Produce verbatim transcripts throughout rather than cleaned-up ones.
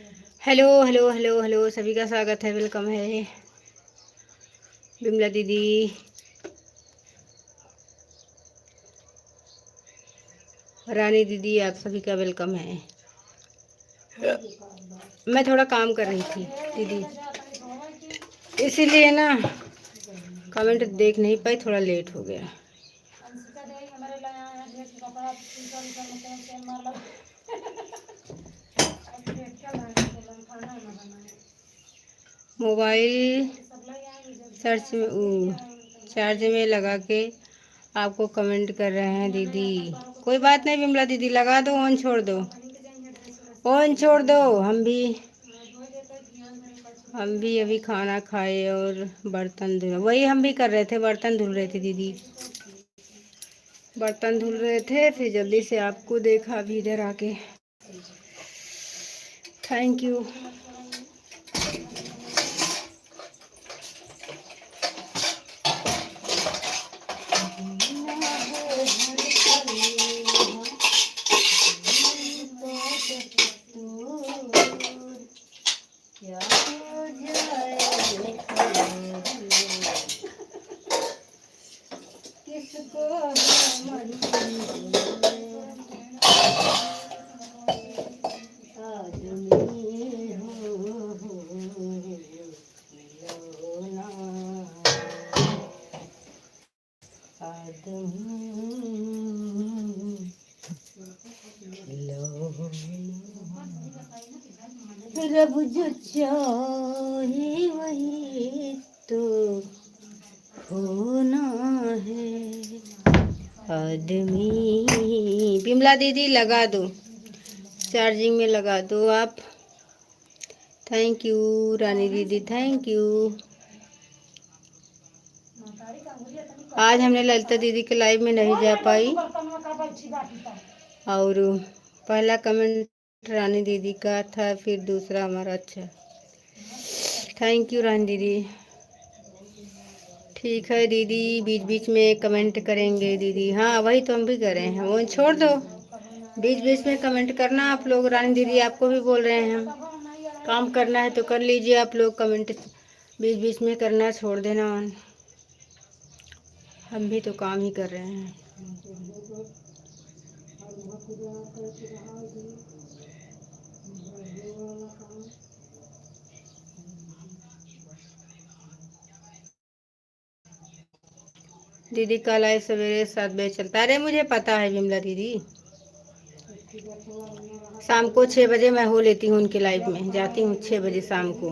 हेलो, हेलो, हेलो, हेलो, सभी का स्वागत है, welcome है। बिमला दीदी, रानी दीदी, आप सभी का welcome है। मैं थोड़ा काम कर रही थी दीदी, इसीलिए ना comment देख नहीं पाई, थोड़ा late हो गया। मोबाइल चार्ज में, ऊ, चार्ज में लगा के आपको comment कर रहे हैं दीदी। कोई बात नहीं बिमला दीदी, लगा दो, on छोड़ दो, on छोड़ दो। हम भी, हम भी अभी खाना खाए और बर्तन धुल, वही हम भी कर रहे थे, बर्तन धुल रहे थे दीदी, बर्तन धुल रहे थे, फिर जल्दी से आपको देखा अभी इधर आके। Thank you। बिमला दीदी, लगा दो, charging में लगा दो आप। Thank you रानी दीदी, thank you। आज हमने ललिता दीदी के live में नहीं जा पाई और पहला comment रानी दीदी का था, फिर दूसरा हमारा। अच्छा, thank you रानी दीदी। ठीक है दीदी, बीच बीच में comment करेंगे दीदी। हाँ, वही तो हम भी कर रहे हैं, वो छोड़ दो, बीच बीच में comment करना आप लोग। रानी दीदी आपको भी बोल रहे हैं हम, काम करना है तो कर लीजिए आप लोग comment, बीच बीच में करना छोड़ देना। हम भी तो काम ही कर रहे हैं। दीदी का live सवेरे सात बजे चलता है। अरे, मुझे पता है विमला दीदी, शाम को छः बजे मैं हो लेती हूँ उनके live में, जाती हूँ छः बजे शाम को।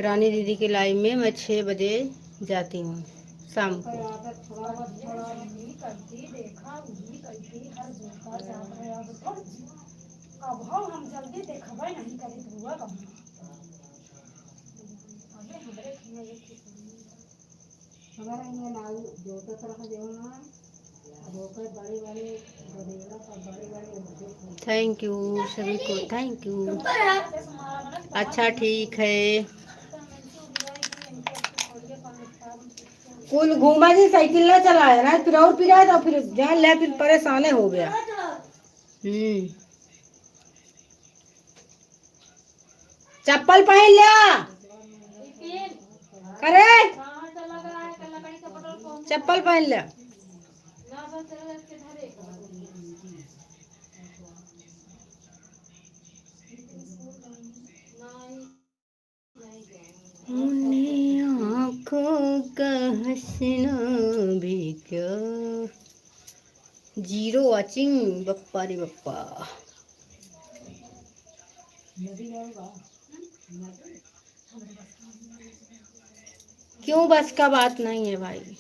रानी दीदी के live में मैं छः बजे जाती हूँ शाम को। अब हम जल्दी देखबे नहीं करी बुआ बहन। अबे हमरे खिया एक ही सुनी। हमारा इन्हें नाऊ जोतत रह देवना। अब ओकर बड़े बड़े बदेला पर बड़े बड़े उद्योग होते। Thank you सभी को, thank you। अच्छा ठीक है। कुल घूमा जी, साइकिल ना चलाए ना, फिर और पिराए तो फिर जान ले, फिर परेशाने हो गया। हम्म। चप्पल पहन ले। करे? चप्पल पहन ले। उन्हें आँखों का हंसना भी क्या। Zero watching, बप्पा रे बप्पा। क्यों, बस का बात नहीं है भाई।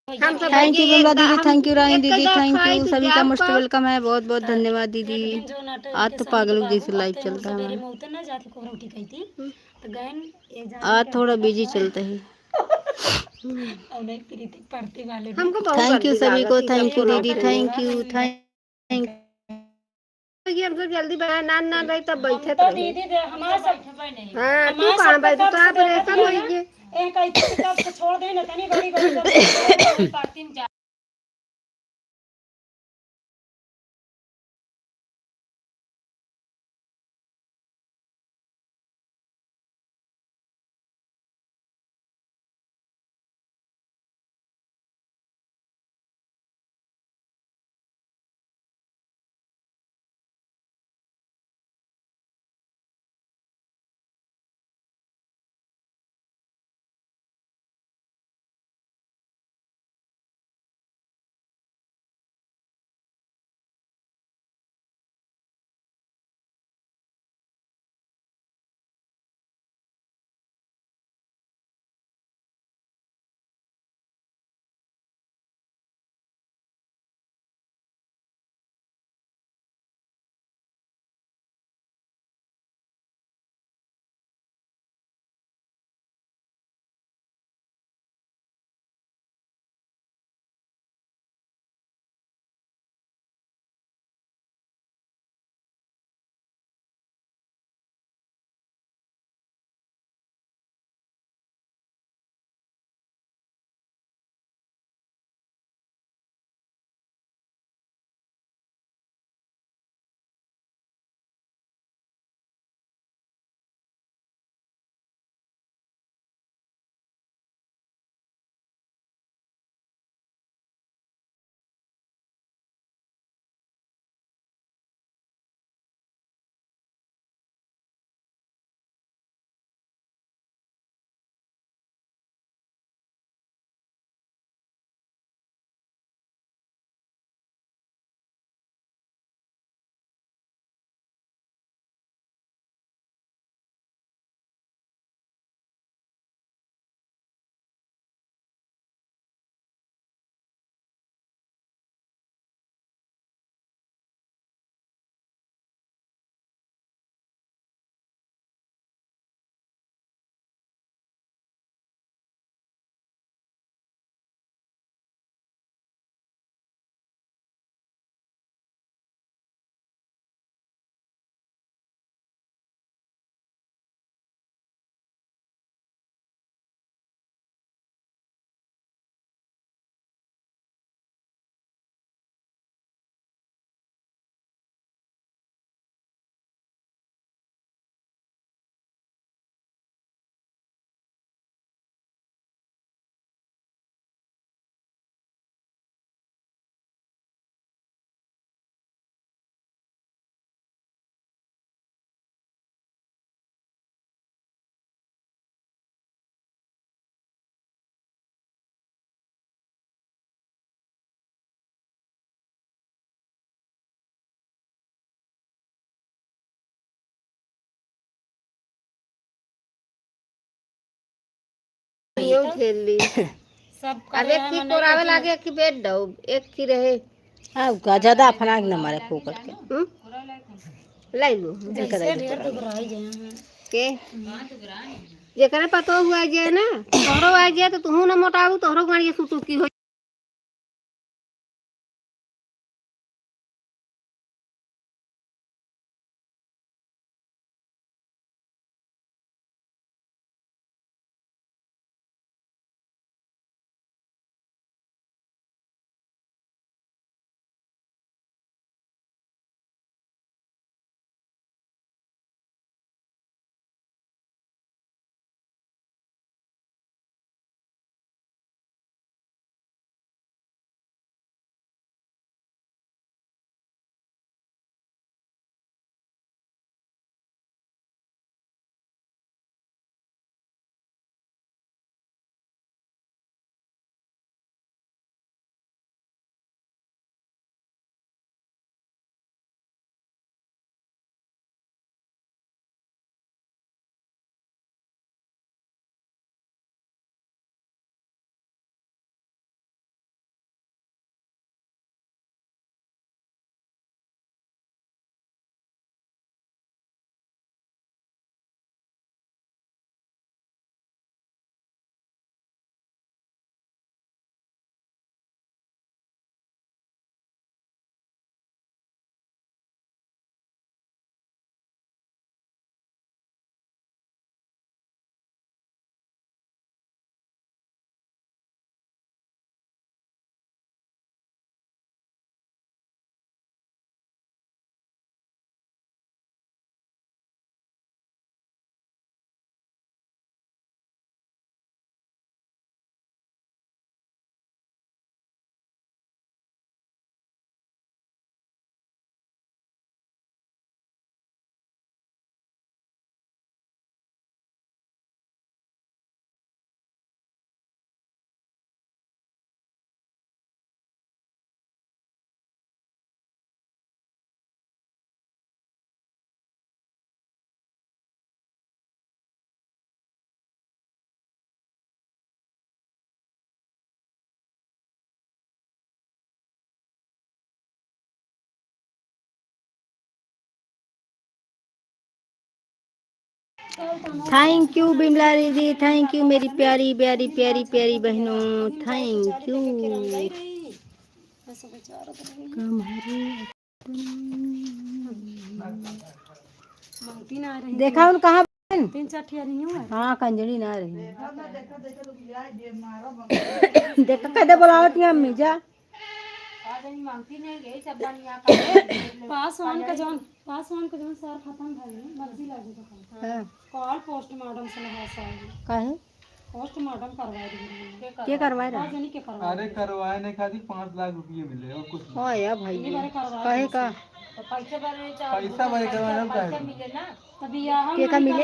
हम सब थैंक यू एक बिमला दीदी, हम थैंक यू रानी एक दीदी, दस थैंक यू। साइज सभी का जाम मोस्ट का। वेलकम है, बहुत बहुत धन्यवाद दीदी। लेकिन जो नट आज तो जैसे पागल हम जैसे बात लाइव करते चल हैं, रहा सवेरे है। में उतना जात के कोहरा उठी गई थी, हम्म। तो गए न, ये जाने आज का थोड़ा दिक्कत बिजी है। चलते हैं। और नहीं, प्रीति पढ़ते वाले भी। हमको बहुत थैंक यू गंदी सभी को, लागत है, थैंक यू सब दीदी, लोग थैंक यू, थैंक ये हमसे जल्दी बनाए, नान नान रही तब हम बैठत तो रही। दीदी दे, हमारे सब, हाँ, तू हमारे कहाँ सब बैठे? तो तब से ऑपरेशन देखत होई रहे। गए। एक ऐसे तब से छोड़ दे ना, तनी बड़ी बड़ी तब से पार्टी में जा। यूं खेल ली। सब अब करे एक हैं की मने कोरावे लेकिन लागे, एक की बेड डाउब, एक की रहे। हाँ, का ज्यादा फनाक न मारे फोकट के। हम्म? लाई लो। जैसे ढेर दुबराई गए हैं। के? जेकरे पतो हुआ जे ना, तोहरो आ जे तो तुहू ना मोटाऊ, तोहरो गाड़िया सुटुकी हो। Thank you बिमला दीदी, thank you मेरी प्यारी प्यारी प्यारी प्यारी बहनों, thank you। देखा उन कहाँ बहन? तीन चार ठिया रही हूँ। हाँ, कंजड़ी ना रही। देखा कदे बोलावत ही अम्मी जा। पासवान का जौन, पासवान का जौन सार खतम भइल, मर्जी लागे तो खाए। हाँ। कॉल पोस्टमार्टम से नहा साहब। काहे? पोस्टमार्टम करवाए दिए। के करवाए रहे? का जानी के करवाए अरे रहे। करवाए नहीं खातिर पाँच लाख रुपये मिले और कुछ नहीं। हाँ यार भाई, ये बारे करवाए काहे नहीं का? तो पैसे भरे चाहे पैसा भरे करवाए हम काहे? पैसा मिले ना। तब बियाह के का मिले?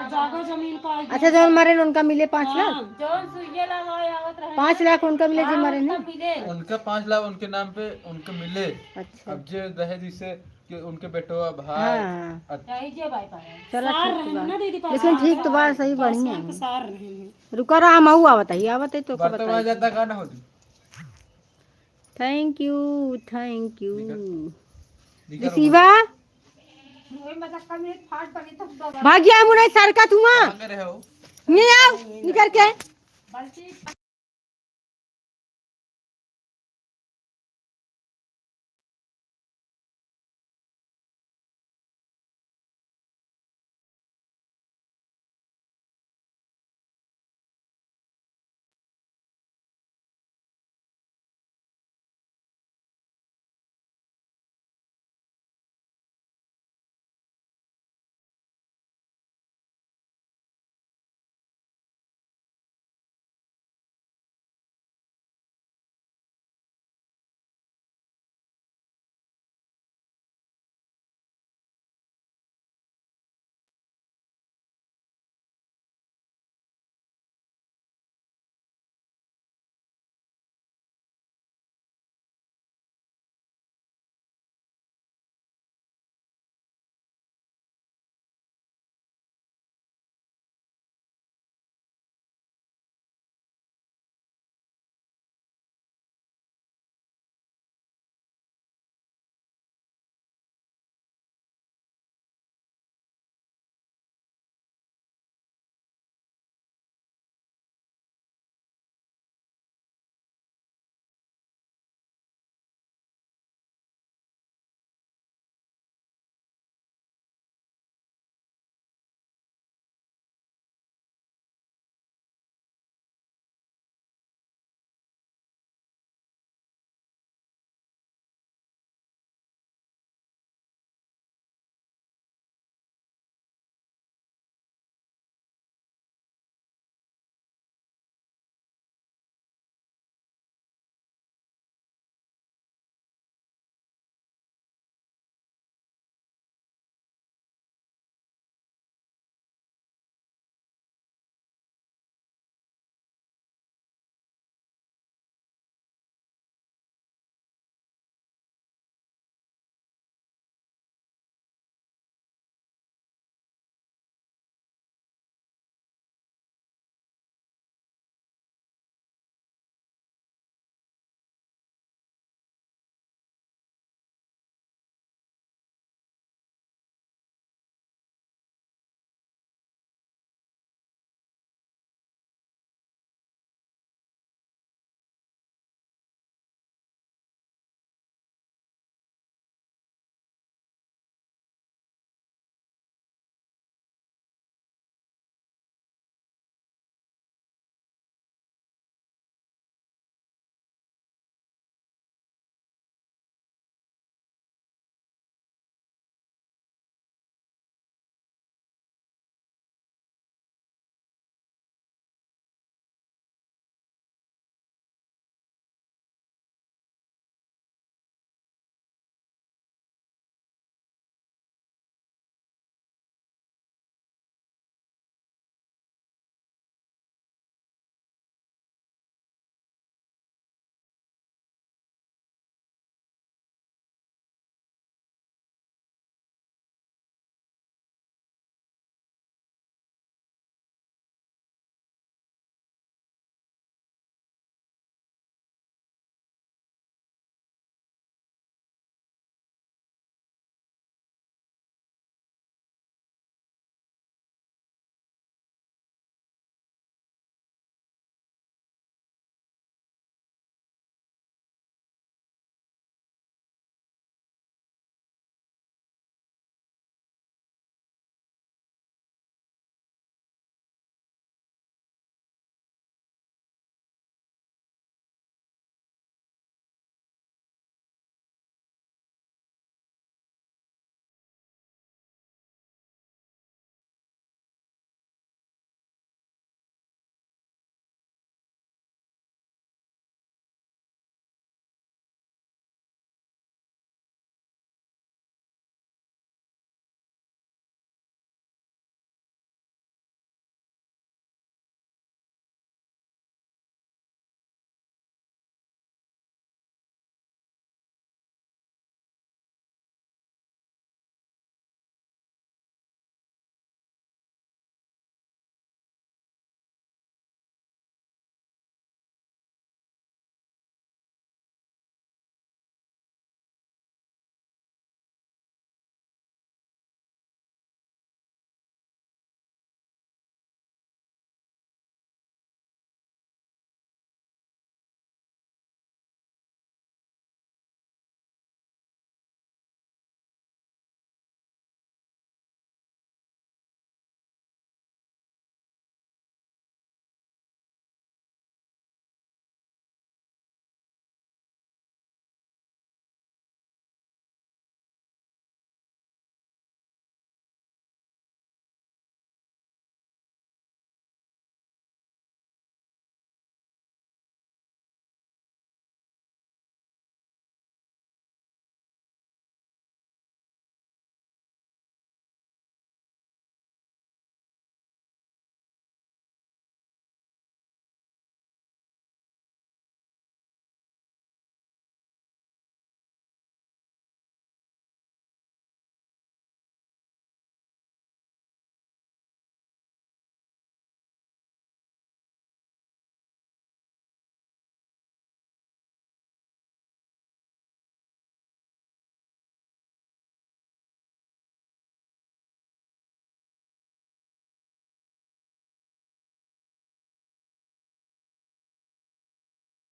जागा जमीन का अच्छा, जौन मरे उनका मिले पाँच लाख? हाँ। जौन सुइया लगाए आवत रहे पाँच लाख उनका मिले, हाँ, जे मरे उनका ना? मिले। उनका पाँच लाख उनके नाम पे उनके मिले। अच्छा। अब जे दहेज इसे कि उनके बेटवा, भाई, हाँ। अ- चाहे जे भाई पाए। चलो, सार ठीक रहे बा। ना दीदी, लेकिन पास ठीक तो बा, सही, पास बढ़िया में है। सार रहे हैं। रुका रहा, हम आऊ आवत है, आवत है तो का बर्तन बताई। आ जाता का ना होती। Thank you, thank you। निकर, निकर रिसीवा। वही मजाक का में फाट पड़ी तो दबा। भाग गया मुने सर का तुआ। कहाँ के रहे हो? नहीं आओ, निकल के। बल्कि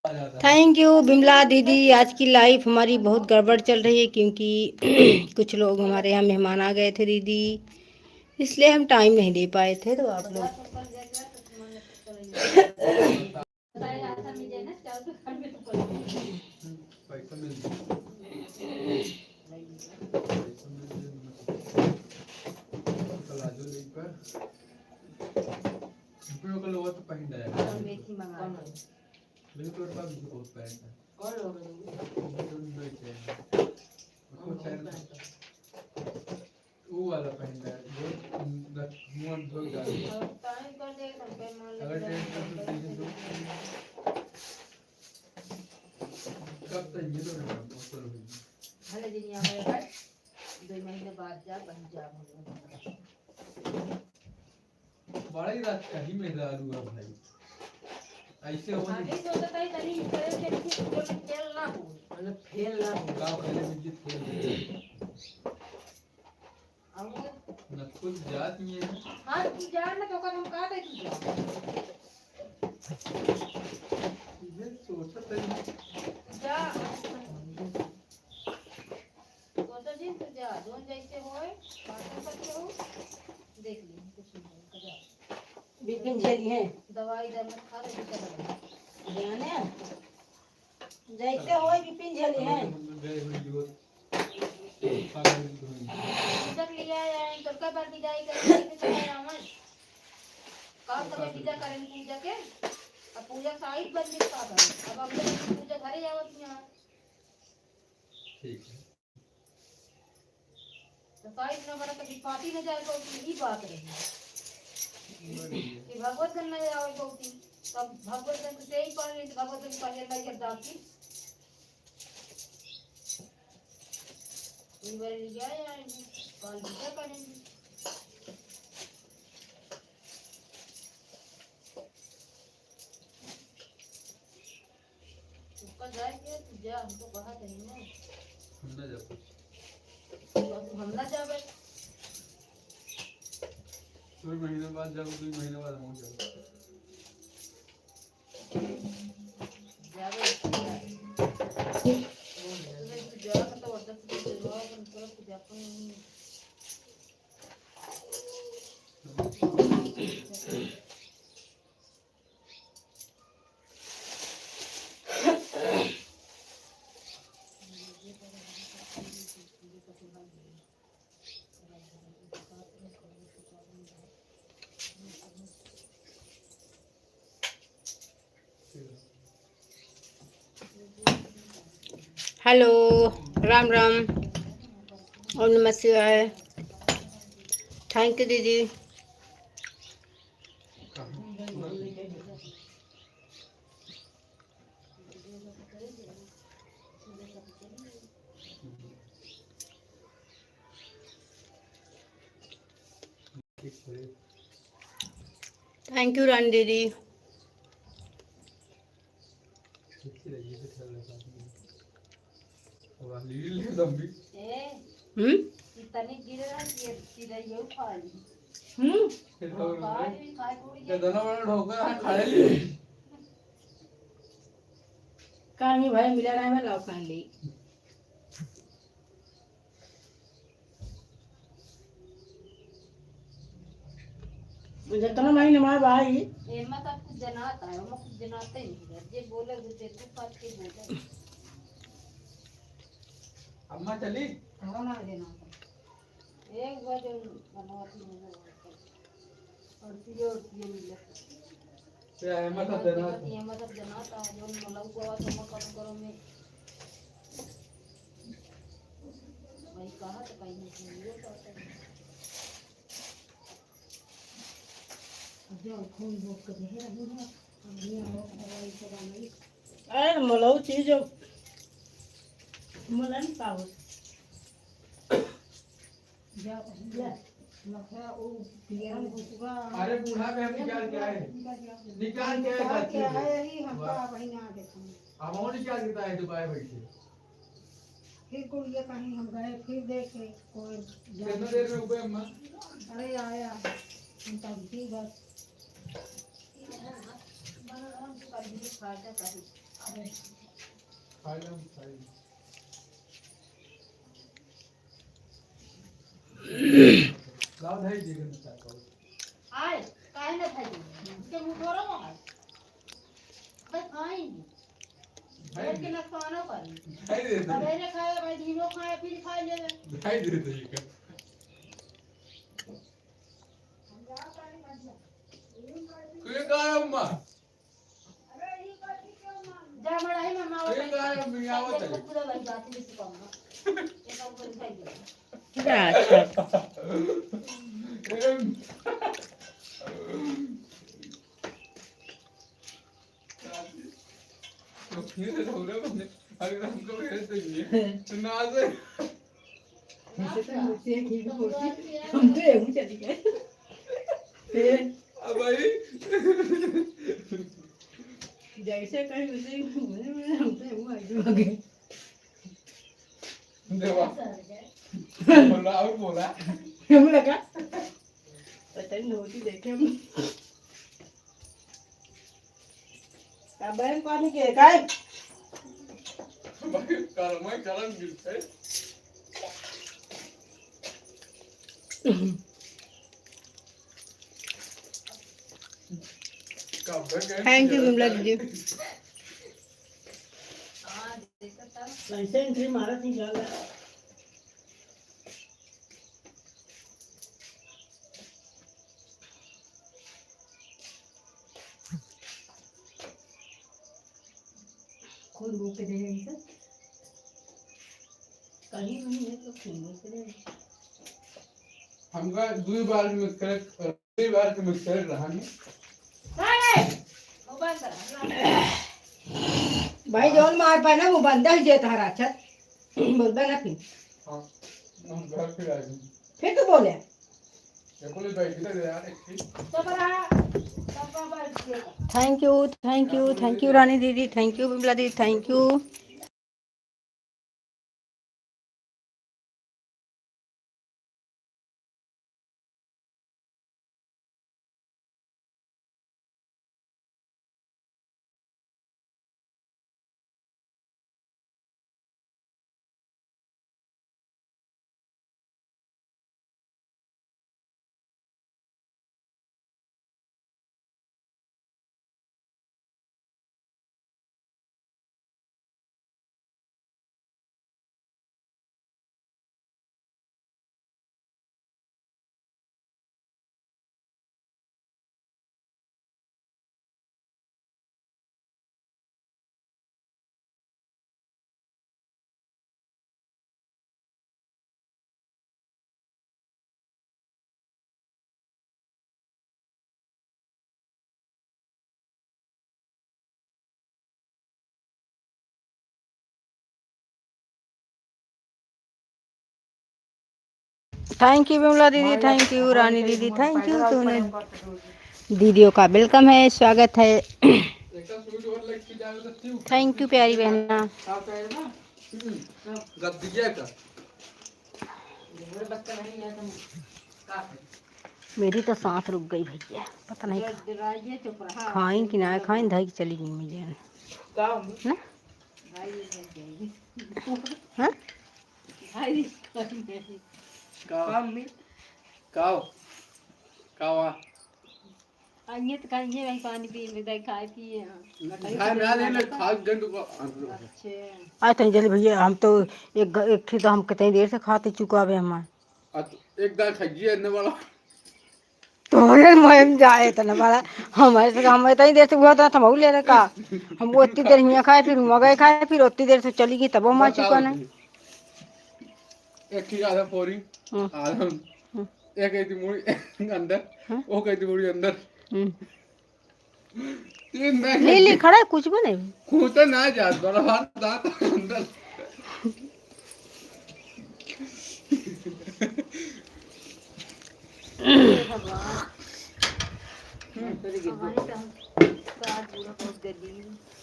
Thank you विमला दीदी। आज की लाइफ हमारी बहुत गड़बड़ चल रही है, क्योंकि कुछ लोग हमारे यहाँ मेहमान आ गए थे दीदी, इसलिए हम टाइम नहीं दे पाए थे। तो आप लोग पैसा मिल जाए। पैसा मिल जाए, मतलब, प्लाजो लेकर। ऊपर का लोअर तो पहन जाएगा। और मेथी मंगा लो। लेकिन तोरे पास भी बहुत पैंट है। कौन लोग हैं? वो तो नहीं चाहिए। उसको हम शायद बहुत पैंट है। वो वाला पहन रहा है, जो, उम, मुंह धो जा रही है। और टाइम कर दे, तो हम पे मान लेते हैं, टेंट कर तो हम पे दीजिए, मान लेते हैं। कब तक ये तो ना, मौसम हो गई। भले दिन यहाँ आवे भाई, दो महीने बाद जा, वहीं जा, हम लोग। बड़ा ही रात का ही मेहरारू है भाई। ऐसे हो हम भी सोचत हई तनी करे के कि पूजा में फेल ना हो। मतलब फेल ना हो। का पहले भी फेल हो। और ना खुद जात नहीं है। हाँ, तू जा ना, तो ओकर हम का दे, तू जा। ये सोचत है। जा। सोचो जिन, तो जा, जोन जैसे होए, बाकी सब के हो, देख ली, कुछ नहीं होए, तो जा। बिपिन झेली है। दवाई दे, मत खा, तो दिक्कत है। ध्यान है? जैसे होए, बिपिन झेली है। गए हुए जो पागल की धुन। पूजा के लिए आया है, तो कब विदाई करेंगे, तो चला आवन। कल तो विदा करेंगे पूजा के, अब पूजा साइड बन गई, का करें? अब हम लोग पूजा घरे जावत यहाँ। ठीक है। तो साइड न बना, कभी पार्टी न जाए, तो ई बात रही। बढ़िया। कि भगवत गण न जाए, तो तब भगवत गण से ही पढ़ लेते, भगवत गण पढ़ लेता, ये अरदास की। ई बार लिया यार, कल पूजा करेंगे। उसका जाए के, तू जा, हमको कहा था ही ना। हम ना जाते। तो हम ना जाबे। दो महीने बाद जाओ, दो महीने बाद हम जाओ। जाबे, तू जा। तू जा, तो और दस दिन जलवा, अपन तरफ से जाते हैं। हेलो, राम राम, ओम नमः शिवाय। Thank you दीदी। Thank you रानी दीदी। वाह, लील लंबी। ए, हम्म? ई तनी गिरे रहा, ये चिड़ैया उठा ली। हम्म? फिर और हाँ, खाए भी खाए पूरी ये दोनों बड़ा ढोका है, खाए ली। कहानी भाई मिला रहा है, मैं लाओ कहानी। जितना महीने में भाई। एमा सब कुछ जनाता है, ओमा कुछ जनाते नहीं है। जे बोले वो तेरे को काट के बोले। अम्मा चली? कौन आ देना? एक बार जो बनवाती है वो। और पियो, और पियो मिले। क्या है, मतलब, जना? ये मतलब जनाता है, जो मलऊ को आवाज हम कम करो में। भाई कहा तो कहीं नहीं सुन, ये कहता है। जो खून भोग के दे रही है, और ये लोग दवाई से बनाई। अरे, मलऊ चीज जो मलन पावत। अरे बूढ़ा में हम निकाल के आए। निकाल के आए, निकाल के आए, यही हम वाह। का वही ना देखें। हम और निकाल के आए, दुबई बैठे। फिर गुड़िया कहीं हम गए, फिर देखे कोई कितना देर में उबे अम्मा? अरे आया, हम तब भी बस। बना हम तो कभी फायदा कभी। खाई लो, खाई लो। लाओ, धई दे, गंदा चावल। आए, काहे ना खाई? उनके मुंह थोड़ा वो है। बस खाई नहीं। खाई बैठ के नहीं। नुकसानो करी। खाई दे दे। सवेरे खाए, भाई, दिनो खाए, फिर खाई ले। खाई दे दे। तू ये कहा है, अम्मा? जा मड़ाई में मावा ए, खाई। गाय अब नहीं आवत है। पूरा लग जाती है, इसको हम। ये सब कुछ खाई दे। अच्छा। तो फिर हो रहा बने, अगर हमको भेज देंगे, तो ना आ जाए। हमसे तो मुझसे एक ही बोलती, हम तो यूं चली गए। फिर अब भाई। जैसे कहीं वैसे ही बोले, बोले, हम तो यूं आगे भागे। देवा। बोला और बोला। हम लगा। पता नहीं होती देखे हम। का बहन पानी के काय? भाई, कर्मा चलन गिरते। Thank you, विमला दीदी। ऐसे entry मारा थी ज्यादा। खून रोक दे रही है। कहीं नहीं है तो खून रोक दे रही है। हमका दुई बार mix करे, दुई बार के mix करे रहा नहीं। भाई, जौन मार पाए ना, वो बंदा ही जेता है राक्षस। बोलबे ना फिर। हाँ, हम घर पे आ गए। फिर तू बोले। Thank you, thank you, thank you रानी दीदी, thank you विमला दीदी, thank you। Thank you विमला दीदी, thank you रानी दीदी, thank you। तूने दीदियों का welcome है, स्वागत है। Thank you प्यारी बहना। मेरी तो सांस रुक गई भैया, पता नहीं खा-, खाइन कि ना खाइन, धई के चली गई मुझे ना। हाँ? काव? काव? काव? आ, ये तो कहीं ये वहीं पानी पी ले, दे खाए पिए, हाँ। खाए ना ले, ले, खा गंद को। अच्छा। आ, तनी जल्दी भैया, हम तो एक ग-, एक थी तो हम कितनी देर से खाते चुका बे हमार। आ, तो एक दाल खाइए, इतने वाला। तोहरे मुँह में जाए इतना बड़ा, हमारे से, हम इतनी देर से हुआ था, हम ले रहे का, हम वो इतनी देर हियाँ खाए, फिर हुआँ गए खाए, फिर उतनी देर से चली गई, तब हम आ चुका ना। एक ही आधा पोरी, हम्म। आधा, हम्म। एक ऐसी मुड़ी अंदर, हम्म। वो कैसी मुड़ी अंदर। हम्म। तीन दांत ले, ले, खड़ा है, कुछ भी नहीं। खूंटा ना जात, बड़ा बात दांत अंदर।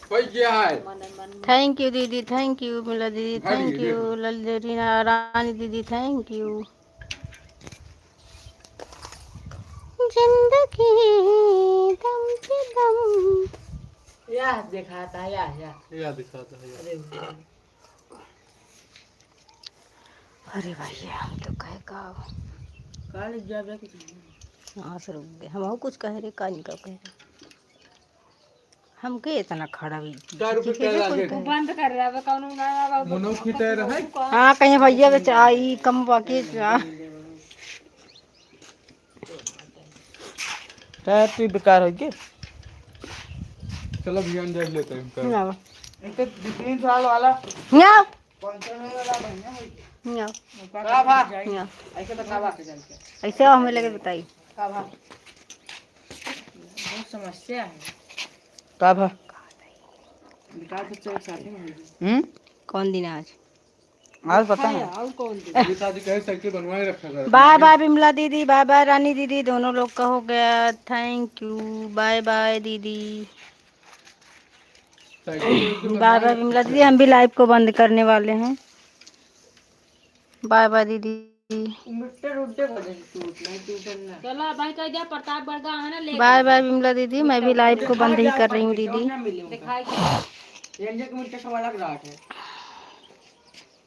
कोई क्या है? Thank you दीदी, thank you मिला दीदी, thank you ललदेरीना रानी दीदी, thank you। जिंदगी दम पे दम। या दिखाता, या, या। या दिखाता है, या। अरे, अरे भैया, हम तो कहे का हो। काल जाबे के चाही। हाँ, सर, रुक गए। हम और कुछ कह रहे, का इनका कह रहे। हमके इतना खड़ा भी चार रुपये किसी के तेल कोई आगे। कहे। बंद कर रहा है, कौनो ना आवा, मुनौ की तय रहे। हाँ, कहीं भैया बेच आई, कम बाकी, हाँ। तय तू बेकार हो गए। चलो भैया, अंदर लेते हैं। ना। एक तो दो तीन साल वाला। ना। पंचर होए वाला बढ़िया होई। ना। का भा? ना। ऐसे बतावा। ऐसे हमें लगे बताई। का भा? बहुत समस्या है। का भा? विकास बच्चा के साथ में होई। हम्म? कौन दिन आज? आज पता है, नहीं। और कौन दिन? ये शादी कहे साइकिल बनवाए रखा कर। बाय बाय बिमला दीदी, बाय बाय रानी दीदी, दोनों लोग का हो गया। Thank you, बाय बाय दीदी। बाय बाय विमला दीदी, हम भी लाइव को बंद करने वाले हैं। बाय बाय दीदी। मिट्टे रुड्डे वजह से टूट नहीं, टूटल ना। चलो भाई, कह दिया प्रतापगढ़ का है ना, ले बाय बाय विमला दीदी, मैं भी लाइव को बंद ही कर रही हूँ दीदी। दिखाई दे। ये इंडिया के मिट्टे सब अलग राट है।